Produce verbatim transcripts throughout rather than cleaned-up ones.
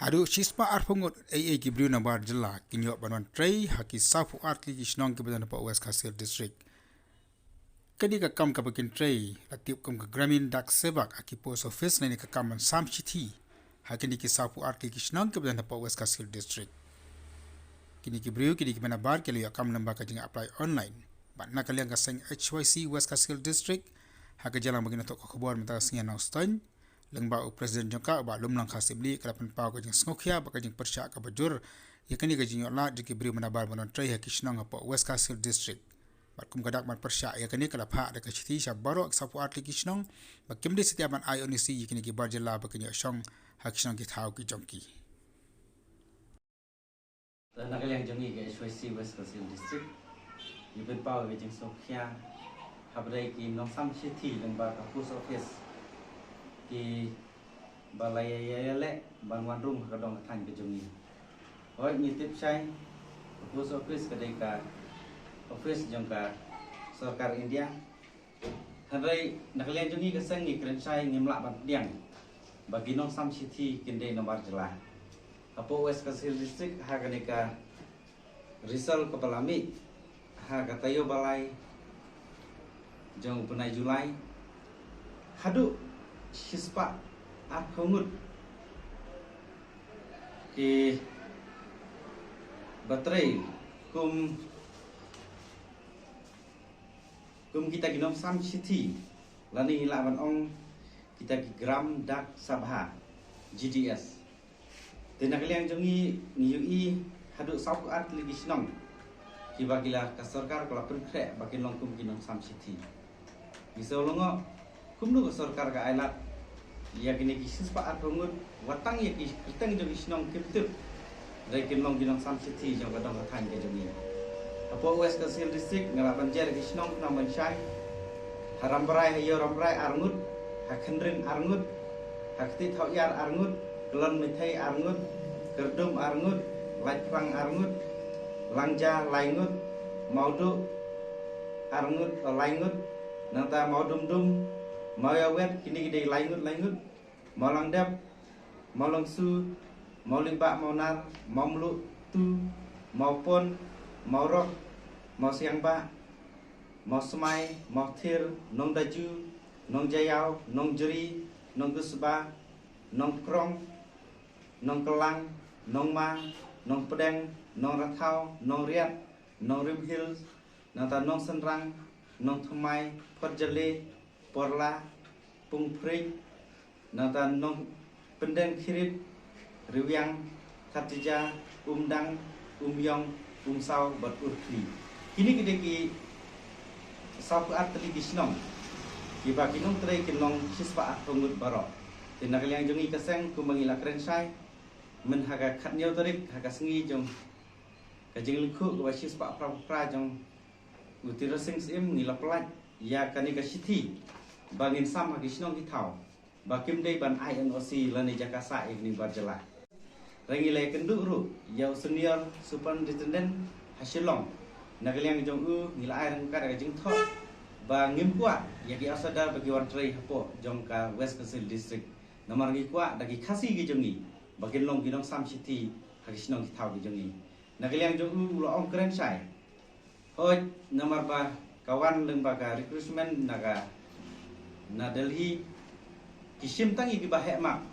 Haduh shispah arphew ngut ei ei ki briew na bar jylla kin ïoh ban wan trei ha ki sawphew ar tylli ki shnong kiba don hapoh West Khasi Hills District. Kane ka kam kaba kin trei la tip kum ka Gramin Dak Sevak ha ki post office lane ka kam ban sam shithi ha kine ki sawphew ar tylli ki shnong kiba don hapoh West Khasi Hills District. Kine ki briew kine kiba nabar ki la ïoh kam lyngba ka jing apply online. Bad na ka liang ka seng H Y C West Khasi Hills District, ha ka jingïalang bad ki nongthoh ka khubor mynta ka sngi ha Nongstoiñ, lyngba u President jong ka u Bah Lumlang Kharsyiemlieh ka la pynpaw ka jingsngewkhia bad ka jingpyrshah kaba jur ïa kane ka jingïoh lad jong ki briew ba nabar ban wan trei ha ki shnong hapoh West Khasi Hills District. Bad kum ka dak ban pyrshah ïa kane ka la phah da ka shithi sha baroh ki sawphew ar tylli ki shnong ba kim dei satia ban ai N O C ïa kine ki bar jylla ba kin ïoh shong ha ki shnong ki thaw ki jong ki. Te na ka liang jong ngi ka H Y C West Khasi Hills District, ngi pynpaw ïa ka jingsngewkhia ha ba dei ki nongsam shithi lyngba ka post office kiba la ïa ïa ïaleh ban wan rung ha ka dong ka thaiñ ka jong ngi. Hooid, ngi tip shai ka post office ka dei ka office jong ka sorkar India. Hynrei na ka liang jong ngi ka seng ngi kren shai, ngim lah ban pdiang ba ki nongsam shithi kin dei nabar jylla. Hapoh West Khasi Hills District ha kane ka result kaba la mih ha ka taïew ba lai jong u bnai July, haduh shispah arphew ngut kiba trei kum kum kita ki nongsam shithi, lane ngi lah ban ong kita ki Gram Dak Sabha, G D S. Te na ka liang jong ngi, ngi ïohi haduh sawphew ar tylli ki shnong kiba ki la, ka sorkar ka la pynkhreh ba kin long kum ki nongsam shithi. Ngi sngewlyngngoh kumno ka sorkar ka ailad ïa kine ki shispah arphew ngut, wat tang ïa ki kyrteng jong ki shnong kim tip, hynrei kin long ki nongsam shithi jong ka dong ka thaiñ ka jong ngi. Hapoh West Khasi Hills District nga lah ban jer ki shnong khnang ban shai. Ha Rambrai, ha Ïew Rambrai ar ngut, ha Khynrin ar ngut, ha Kti Thawiar ar ngut, Klon Mithei ar ngut, Kyrdum ar ngut, Laitphrang ar ngut, Langja lai ngut, Mawduh ar ngut, o, lai ngut, nangta Mawdumdum, Mawiawet, kine ki dei lai ngut, lai ngut, Mawlangdep, Mawlangsu, Mawlibah, Mawnar, Mawmluh tu, Mawpon, Mawrok, Mawsiangbah, Mawsmai, Mawthir, Nongdaju, Nongjayaw, Nongjri, Nongkusba, Nongkrong, Nongkelang, Nongma, Nongpdeng, Nongrathaw, Nongriat, Nongrim Hills, nangta Nongsynrang, Nongthymmai, Photjale, Porla, Pungpring, nangta Nongpyndengkhirit, Riwiang, Khatija, Umdang, Umïong, Umsaw bad Urkhli. Kine ki dei ki sawphew ar tylli ki shnong kiba ki nongtrei kin long shispah arphew ngut baroh. Te na ka liang jong ngi ka seng kumba ngi la kren shai, myn ha ka khathynñiew tarik ha ka sngi jong ka jinglyngkhuh kaba shispah phra phra jong u Tirot Sing Syiem, ngi la pyllait ïa kane ka shithi ba ngin sam ha ki shnong ki thaw ba kim dei ban ai N O C lane jaka sah ïa kine ki bar jylla. Hynrei ngi la ïakynduh ruh ïa u Senior Superintendent ha Shillong. Na ka liang jong u ngi la ai ryngkat ka jingthoh ba ngim kwah ïa ki outsider ba ki wan trei hapoh jong ka West Khasi Hills District. Namar ngi kwah da ki Khasi ki jong ngi ba kin long ki nongsam shithi ha ki shnong ki thaw ki jong ngi. Na ka liang jong u, u la ong kren shai. Hooid, namar ba ka wan lyngba ka recruitment na ka, na Delhi, ki shim tang ïa kiba heh map.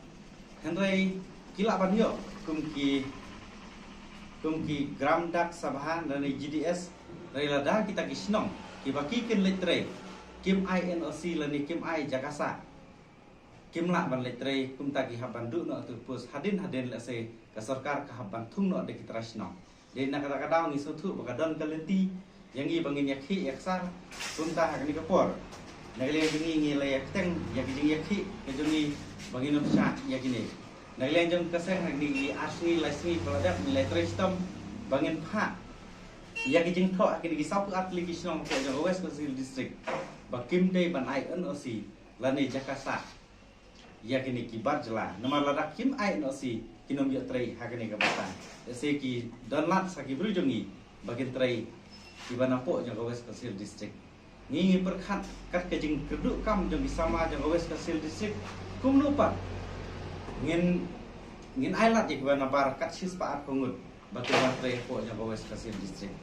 Hynrei ki lah ban ïoh kum ki, kum ki Gram Dak Sabha lane G D S, hynrei lada kita ki shnong kiba ki kin leit trei kim ai N O C lane kim ai jaka sah, kim lah ban leit trei, kumta ki hap ban duh noh ha tu post hadien hadien lehse ka sorkar ka hap ban thung noh da ki trai shnong. Dei na kata ka daw ngi sngewthuh ba ka don ka lynti ïa ngi ba ngin ïakhih ïaksar, kumta ha kane ka por na ka liang jong ngi ngi la ïa kyrteng ïa ka jingïakhih ka jong ngi ba ngin ym shah ïa kine. Na ka liang jong ka seng ha kine ki ar sngi lai sngi ba la dep ngi la ïatrei shitom ba ngin phah ïa ka jingthoh ha kine ki sawphew ar tylli ki shnong hapoh jong ka West Khasi Hills District ba kim dei ban ai N O C lane jaka sah ïa kine ki bar jylla. Namar lada kim ai N O C kin ym ïoh trei ha kane ka bynta. Lehse ki don lad sa ki briew jong ngi ba kin trei kiba napoh jong ka West Khasi Hills District. Ngi ngi pyrkhat kat ka jingkyrduh kam jong ki samla jong ka West Khasi Hills District, kumno pat ngin Ngin ai lad ïa kiba nabar kat shispah arphew ngut ba ki wan trei hapoh jong ka West Khasi Hills District.